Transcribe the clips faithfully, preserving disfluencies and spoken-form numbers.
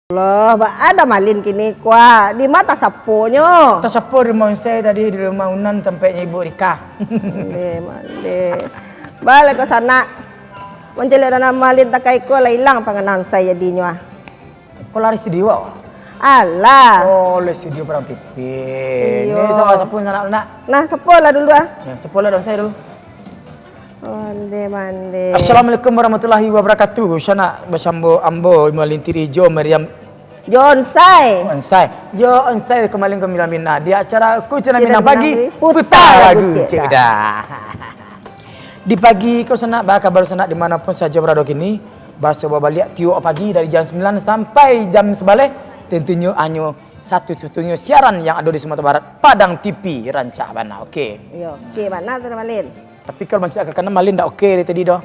Allah, baa Da Malin kini ko, ah? Di ma tasaponyo? Tasapo di rumah onsai tadi, di rumah Unan, tampeknyo Ibu Rika. Mande, mande. Baa lai ko sanak. Mancaliak Da Malin takai ko, lah ilang pangana onsai jadinyo, ah. Ko lari studio, ah? Alah. Oh, lari studio Padang Tipih. Iyo. Ni sapo, sapo sanak, nak? Nah, sapo lah dulu, ah. Ya, sapo lah onsai dulu. Mande, mande. Assalamualaikum warahmatullahi wabarakatuh. Sanak basamo ambo, Malin Tirijo, Mariam. Jo onsai. Onsai. Jo onsai ka Malin ka Minang. Di acara Ku Cina Minang Pagi, Puta lagu, cik Da. Di pagi ko sanak, baa kabar sanak di mano pun sajo barado kini? Basobok baliak tiok pagi dari jam sambilan sampai jam sabaleh. Tantunyo hanyo satu-satunyo siaran yang ado di Sumatera Barat, Padang Tipih, rancak bana. Oke. Yo, oke bana tu, Malin. Tapi kalau mancaliak kakana, Malin ndak oke dari tadi doh.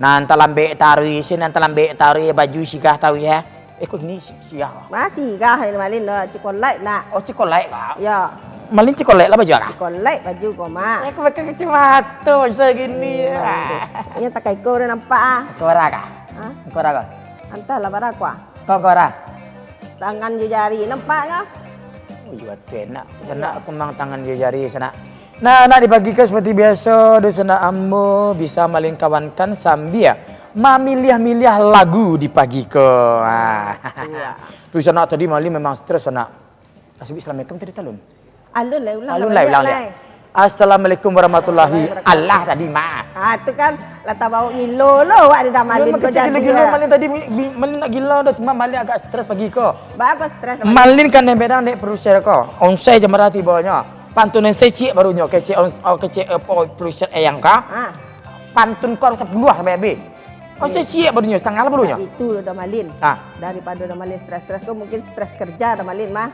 Nan talambek taruih, si nan talambek taruih, baju sigah taruih, eh. Eh, kok gini si-, sigah? Masih gah ini Malin doh, cikolek nak. Oh, cikolek, Kak? Ya. Malin cikolek lah baju, Kak? Cikolek baju ko, Mak. Eh, aku pakai kacamata macam gini, ah. Ini tak kaiko udah nampak, ah. Kau bara, Kak? Hah? Kau bara, Kak? Antahlah bara ko, ah. Kau, kau bara? Tangan jo jari, nampak nyo? Oh, iyo, tu enak. Sanak, aku mang tangan jo jari, sanak. Nah, nak di pagi ko seperti biaso, doh sanak ambo bisa malingkawankan sambia mamiliah-miliah lagu di pagi ko. Ah. Iya. Tu sanak tadi Malin memang stres sanak. Kasih Islam tadi talun. Alun lai, ulang Alun lai, lai, ulang lai. Assalamualaikum warahmatullahi wabarakatuh. Allah tadi mah. Ah, tu kan lah tabao gilo lo awak di Da Malin ko kecek jadi gilo-gilo. Malin tadi, mi-, mi-, Malin nak gilo dah, cuma Malin agak stres pagi ko. Ba apa stres? Malin kanai bedang dek produser ko. Onsai jam bara tibonyo. Pantun nan ciek barunyo, kecek on-, oh, kecek, eh, po-, produser Eyang ka. Ah. Pantun ko harus sapuluah sampai habis. Onsai ciek barunyo, satangah lah barunyo. Itu Da Malin. Ah. Daripado Da Malin stres-stres ko, mungkin stres kerja Da Malin mah.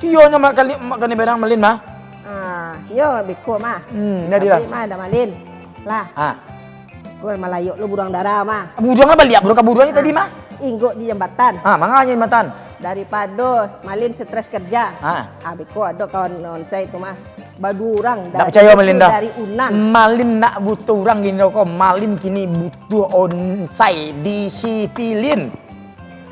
Kiyonyo mak kali, mak kani bedang Malin mah. Ah, yo beko mah. Hmm, jadilah. Sabik mah Da Malin. Lah. Ah. Ko malayok lo buruang dara mah. Buruang lah baliak, buruang ka buruangnyo tadi mah. Inggok di jambatan. Ah, manga jambatan. Daripado Malin stres kerja. Ah. Ah, beko ado kawan onsai tu mah. Baduo urang. Ndak picayo Malin dah. Dari Unan. Malin ndak butuh urang kini ko. Malin kini butuh onsai disipilin.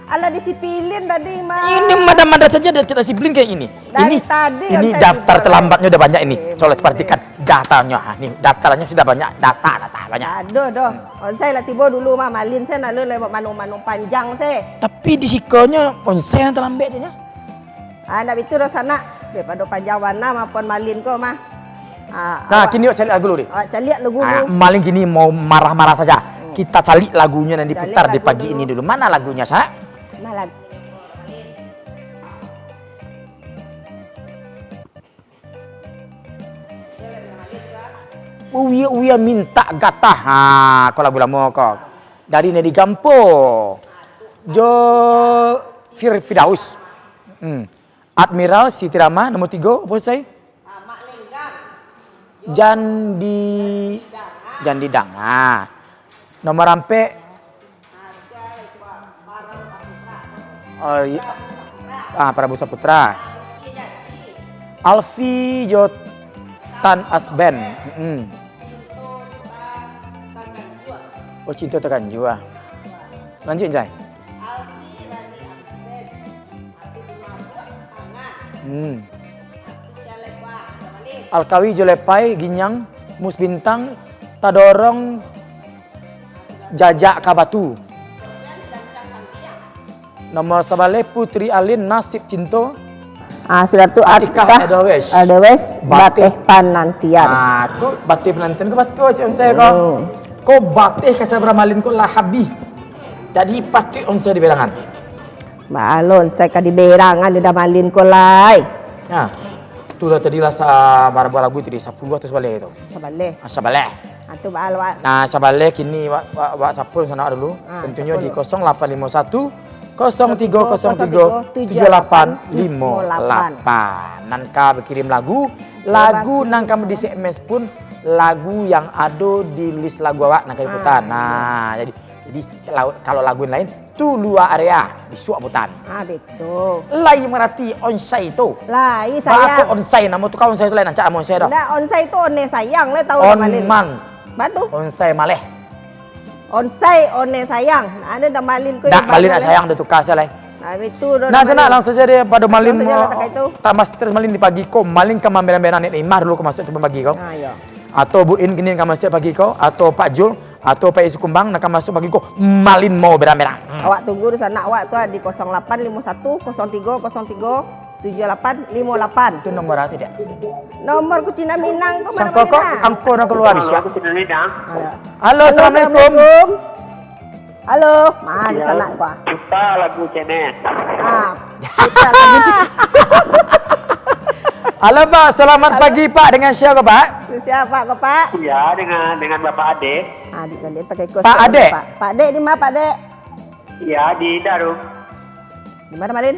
Alah, disipilin tadi mah. Ini mada-mada saja dia tidak disiplin kayak ini. Dari ini, tadi ini onsai daftar terlambatnya udah banyak ini. Eh, coba perhatikan datanya. Ha, nih, daftarnya sudah banyak. Data, data banyak. Aduh, doh. Hmm. Onsai lah tibo dulu mah. Malin se nak lu lewat mano-mano panjang se. Tapi di sikonyo onsai yang terlambat tu nya. Ah, ndak bitu doh sanak. Daripado panjang bana mah pon Malin ko mah. Ah, nah, awak kini awak caliak lagu dulu deh. Awak caliak lagu dulu. Ah, Malin kini mau marah-marah saja. Hmm. Kita caliak lagunya yang diputar di pagi ini dulu. Mana lagunya, Sak? Nah, lagu. Uya-uya mintak gatah. Ha, ko lagu lamo ko. Dari Nedi Gampo. Jo Fir-, Firdaus. Hmm. Admiral Siti Rama, nomor tigo, apo sai? Jandi, Jandi Danga. Nomor ampek. Oh, iya. Ah, Prabu Saputra. Alfi jo Tan Asben. Mm-mm. Oh, Cinto Takanjua. Lanjut, Jai. Hmm. Alkawi jo Lepai, Ginyang, Mus Bintang, Tadorong, Jajak ka Batu. Nomor sabaleh, Putri Alin, Nasib Cinto. Ah, sudah tu Atikah Atikah Eldeweis. Eldeweis, Bateh. Bateh Panantian. Ah, ko Bateh Panantian ko batua, cik onsai ko. Hmm. Ko Bateh ka Sabra Malin ko lah habih. Jadi patuik onsai diberangan. Baa lo onsai ka diberangan di Da Malin ko lai. Nah, tu lah tadi lah sa-, bara buah lagu tadi, sapuluah tu sabaleh tu. Sabaleh. Ah, sabaleh. Ah, tu baa lo, Wak. Nah, sabaleh kini wak, wak, wak sapuluah sanak dulu. Ah, tentunyo di sapuluah. Kosong lapan limo satu, kosong tigo kosong tigo, tujuh lapan limo lapan. Nan ka bakirim lagu, lagu nan ka di S M S pun lagu yang ado di list lagu awak nan ka diputar. Ah, iya. Nah, jadi Jadi, kalau, kalau lagu lain, tu lua area, bisuak putan. Ah, betul. Lai marati onsai tu. Lai, sayang. Baa ko onsai, namo tu ka onsai tu lai, rancak namo onsai tu. Ndak, onsai tu one sayang lai, tahu Da Malin. Onman. Baa tu? Onsai maleh. Onsai one sayang. Ado Da Malin ko. Ndak, Malin nak sayang, dah tukar se lai. Nah, itu dah. Nah, sanak, langsung saja pado Malin. Langsung saja lah, takai tu. Tambah stres Malin di pagi ko, Malin ka mamberang-berang Nek Imah dulu ka masuak tu pagi ko. Ah, iyo. Atau Bu In kini ka masuak pagi ko, atau Pak Jul, atau Pak Isi Kumbang, nak ka masuak pagi ko, Malin mau berang-berang. Hmm. Awak tunggu di sanak awak tu, ah, di kosong lapan limo satu, kosong tigo, kosong tigo, tujuah lapan limo lapan. Itu nomor apa tu, Dek? Nomor Kucing Minang tu. Sangko ko angko nak keluar bisa. Halo. Halo, assalamualaikum. Assalamualaikum. Halo, ma di sanak ko? Puta lagu Cemen. Ah, puta lagu. Halo, Pak. Selamat pagi, Pak. Dengan siapa, Pak? Siapa ko, Pak? Iya, dengan, dengan Bapak Ade. Ah, di caliak tak ikut. Pak Ade. Pak. Pak Dek, di mana, Pak Dek? Iya, di Indarung. Di mana, Malin?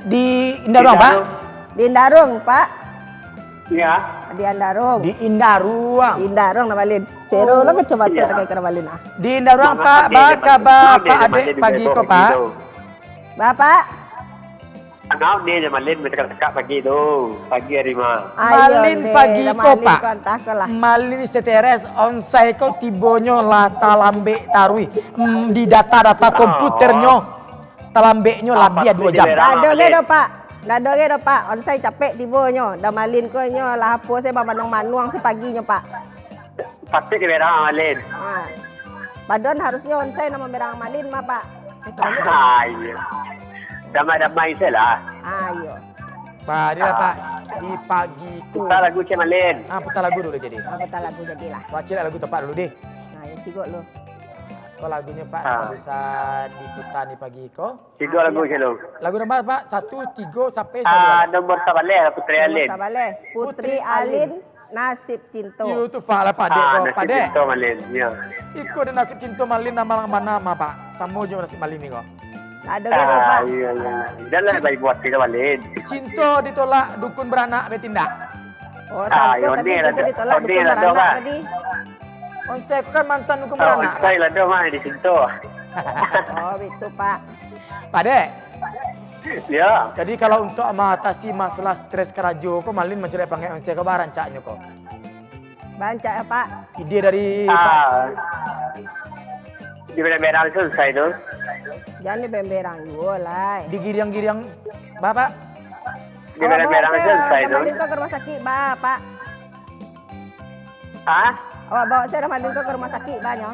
Di Indarung, Pak? Indarung. Di Indarung, Pak. Iya. Di Indarung. Di Indarung. Indarung, nah, Malin. Sero lah kacamata. Iya. Takai kena Malin, ah. Di Indarung, Pak, ba kabar, Pak Ade, pagi ko, Pak? Bapak? Anau ni je Malin, bercakap-cakap pagi tu. Pagi hari mah. Ayo, Malin deh, pagi ko, Pak. Malin stres, onsai ko tibonyo lah talambek taruih. Mm, di data-data komputernyo. Talambeknyo labiah duo jam. Ndak ado ge doh, Pak. Ndak ado ge doh, Pak. Onsai capek tibonyo. Dah Malin ko nyo lah apo se bamanuang-manuang se paginyo, Pak. Patut diberang Malin. Ha. Padahal harusnyo onsai nan mamberang Malin mah, Pak. Ah, iyo. Damai-damai se lah. Ah, iyo. Pak, dia, Pak, di pagi tu. Puta lagu ciek Malin. Ah, puta lagu dulu jadi. Ah, puta lagu jadilah. Wacil lagu tempat dulu deh. Nah, yo, sigok lu. Ko lagunyo, Pak, bisa diputa di pagi ko. Tigo lagu selalu. Lagu nomor, Pak? Satu, tigo, sampai satu. Ah, nomor sabaleh lah, Putri Alin. Nomor sabaleh, Putri Alin, Nasib Cinto. Yo, tu, Pak, lah, Pak Dek ko, Pak Dek. Nasib Cinto Malin, yo. Iko ado Nasib Cinto Malin, nama lang mana, ma, Pak? Samo jo Nasib Malin ni ko. Ado ge, Pak. Iyo, iyo. Janlah baik buat kita Malin. Cinto ditolak, dukun beranak batindak. Oh, santo tadi, cinto ditolak, dukun beranak tadi. Onsai ko kan mantan dukun beranak. Onsai lah doh mah di situ. Oh, itu, Pak. Pak Dek. Ya. Jadi, kalau untuk mengatasi masalah stres karajo ko, Malin mancari panggai onsai ko, barancaknyo ko. Barancak ya, Pak. Ide dari Pak. Di berang-berang tu onsai tu. Jangan di berang-berang juo lah. Digiriang-giriang, Bapak. Di berang-berang tu onsai tu. Malin ko ka rumah sakik, Bapak. Hah? Awak bawa se Rahmanin ko ka rumah sakik, banyo.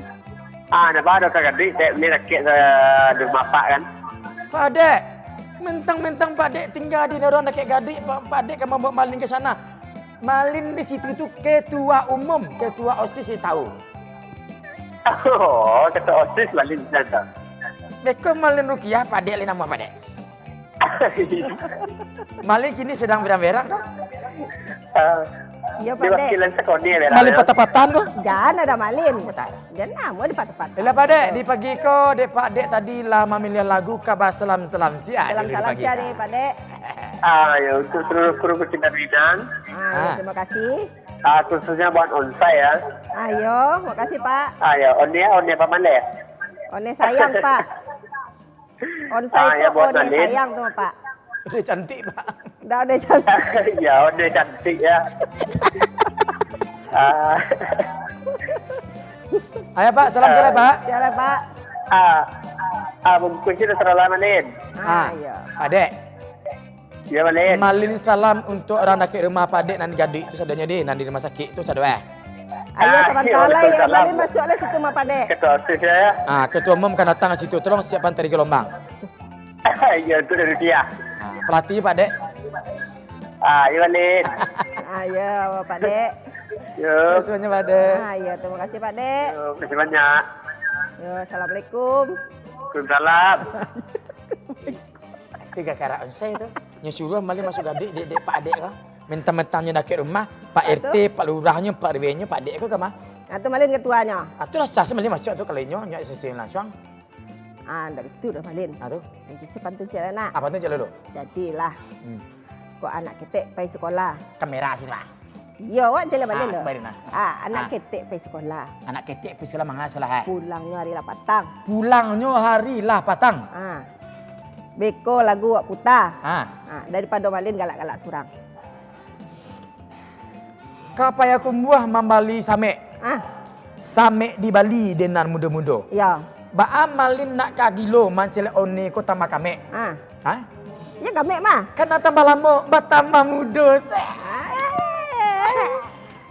Ah, napa ado ka gaduik, dek, ni rakyat sa-, di rumah Pak kan? Pak Dek, mentang-mentang Pak Dek tingga di daerah dakek gaduik, Pak, Pak Dek ka mambawa Malin ka sana. Malin di situ tu ketua umum, ketua OSIS di tahu. Oh, ketua OSIS Malin di sana. Beko Malin Rukiah, Pak Dek lai namo Pak Dek? Malin kini sadang berang-berang ko? Ah, iyo, Pak Dek. Diwakilan sakoni berang. Malin patah-patahan ko? Jan ado Malin. Patah. Jan namo dipatah-patah. Iyolah, Pak Dek, di pagi ko, Dek, Pak Dek tadi lah mamiliah lagu ka basalam-salam sia. Salam-salam sia ni, Pak Dek. Ah, ya, untuk seluruh kru Pecinta Minang. Ah, ya, terima kasih. Ah, khususnya buat onsai ya. Ayo, makasih, Pak. Ah, ya, one, one apa maleh? One sayang, Pak. Onsai tu one sayang tu, Pak. Udah cantik, Pak. Dah, udah cantik. Ya, udah cantik ya. Ah. Ayo, Pak, salam-salam, Pak. Salam, Pak. Ah, ah, bungkus je terserah Malin. Ah, iya. Pak Dek. Ya, Malin. Malin salam untuk urang dakek rumah Pak Dek nan gaduik tu sadonyo deh, nan di rumah sakik tu sado eh. Ayo, sabanta lai, Malin masuak lah situ mah, Pak Dek. Ketua OSIS ya. Ah, ketua umum kan datang ka situ. Tolong siapkan tali gelombang. Iya, itu dari dia. Ah, pelatih Pak Dek. Ah, iya, Malin. Ayo, Pak Dek. Yo. Terima kasih banyak, Pak Dek. Ah, iya, terima kasih, Pak Dek. Yo, terima kasih banyak. Yo, assalamualaikum. Waalaikumsalam. Tiga karak onsai tu. Nyo suruah Malin masuak gaduik dek, dek Pak Dek ko. Mentang-mentangnyo dakek rumah, Pak RT, Pak Lurahnyo, Pak RW-nyo, Pak Dek ko ka ma? Ah, tu Malin ketuanyo. Ah, tu lah sah se Malin masuak tu kalau inyo, nyo asisten langsuang. Ah, ndak itu doh, Malin. Ah, tu. Jadi, sepantun cek lah, nak. Apa tu, cek dulu? Jadilah. Hmm. Kok anak ketek pai sekolah. Kamera sih, Pak. Iyo, awak jalan baliak tu. Ah, anak ketek pai sekolah. Anak ketek pai sekolah, manga sekolah, eh? Pulangnyo hari lah patang. Pulangnyo hari lah patang. Ah. Beko lagu awak puta. Ah. Ah, daripado Malin galak-galak surang. Ka Payakumbuah mambali samek. Ah. Samek dibali dek nan mudo-mudo. Iyo. Baa malin nak ka gilo, mancaliak one ko tambah kamek? Ah. Ha? Ya, kamek mah. Kan nan tambah lamo, batambah mudo, seh. Ah.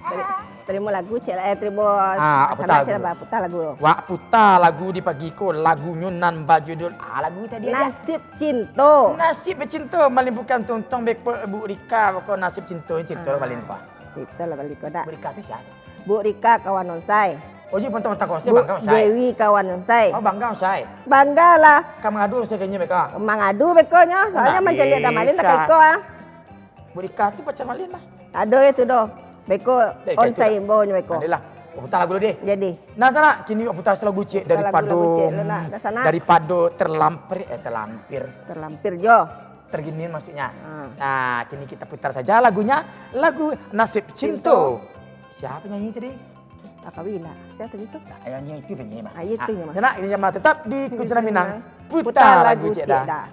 Tari-, tarimo lagu, Cek, eh, tarimo Ah, puta sanak, Cek, lagu. Ba-, puta lagu. Wak puta lagu di pagi ko, lagunyo nan bajudul, ah, lagu tadi aja. Nasib Cinto. Nasib Bacinto, malin bukan tuntuang beko, Bu Rika, beko Nasib Cinto, cinto Ah. malin pa. Cinto lah balik ko dak. Bu Rika tu sia? Bu Rika kawan onsai. Oh, iyo, mantap-mantap konsep, Bu Bangga Onsai. Dewi kawan onsai. Oh, Bangga Onsai. Bangga lah. Ka mangadu onsai ka inyo beko? Mangadu bekonyo, soalnyo Nak mancaliak dah malin, dah Rika. Ka iko ah. Bu Rika tu pacar malin mah? Ado itu doh. Beko Dek, kayak onsai itu dah. Imbonyo beko. Adolah. Oh, putar lagu dulu deh. Jadi. Nah, sanak, kini putar lagu, Cek, Putar lagu, daripado, lagu, Cek, lo nak, dah sanak. Daripado terlampir, eh, terlampir. Terlampir jo. Tergini maksudnya. Ah. Nah, kini kita putar saja lagunya, lagu Nasib Cinto. Cinto. Siapa nyanyi tadi? Kakak Wina. Siapa tadi tu? Nah, yang nyanyi itu penyanyi, Bang. Ah, iya, itu Ah, nyanyi, Bang. Sanak, ini jamaah tetap di Kuncana Minang. Putar Putar lagu, lagu, Cek, Cek, dah. Dah.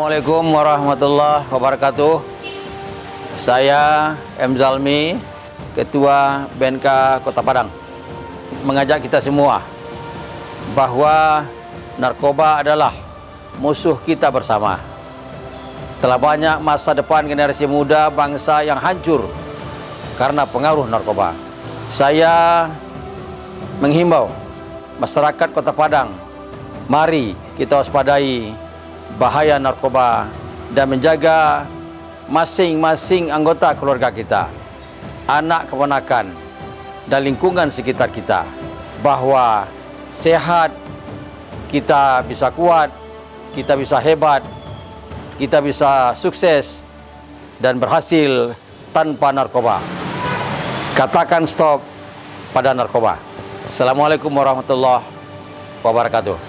Assalamualaikum warahmatullahi wabarakatuh. Saya M Zalmi, Ketua B N K Kota Padang, mengajak kita semua bahwa narkoba adalah musuh kita bersama. Telah banyak masa depan generasi muda bangsa yang hancur karena pengaruh narkoba. Saya menghimbau masyarakat Kota Padang, mari kita waspadai bahaya narkoba dan menjaga masing-masing anggota keluarga kita, anak keponakan, dan lingkungan sekitar kita, bahwa sehat, kita bisa kuat, kita bisa hebat, kita bisa sukses dan berhasil tanpa narkoba. Katakan stop pada narkoba. Assalamualaikum warahmatullahi wabarakatuh.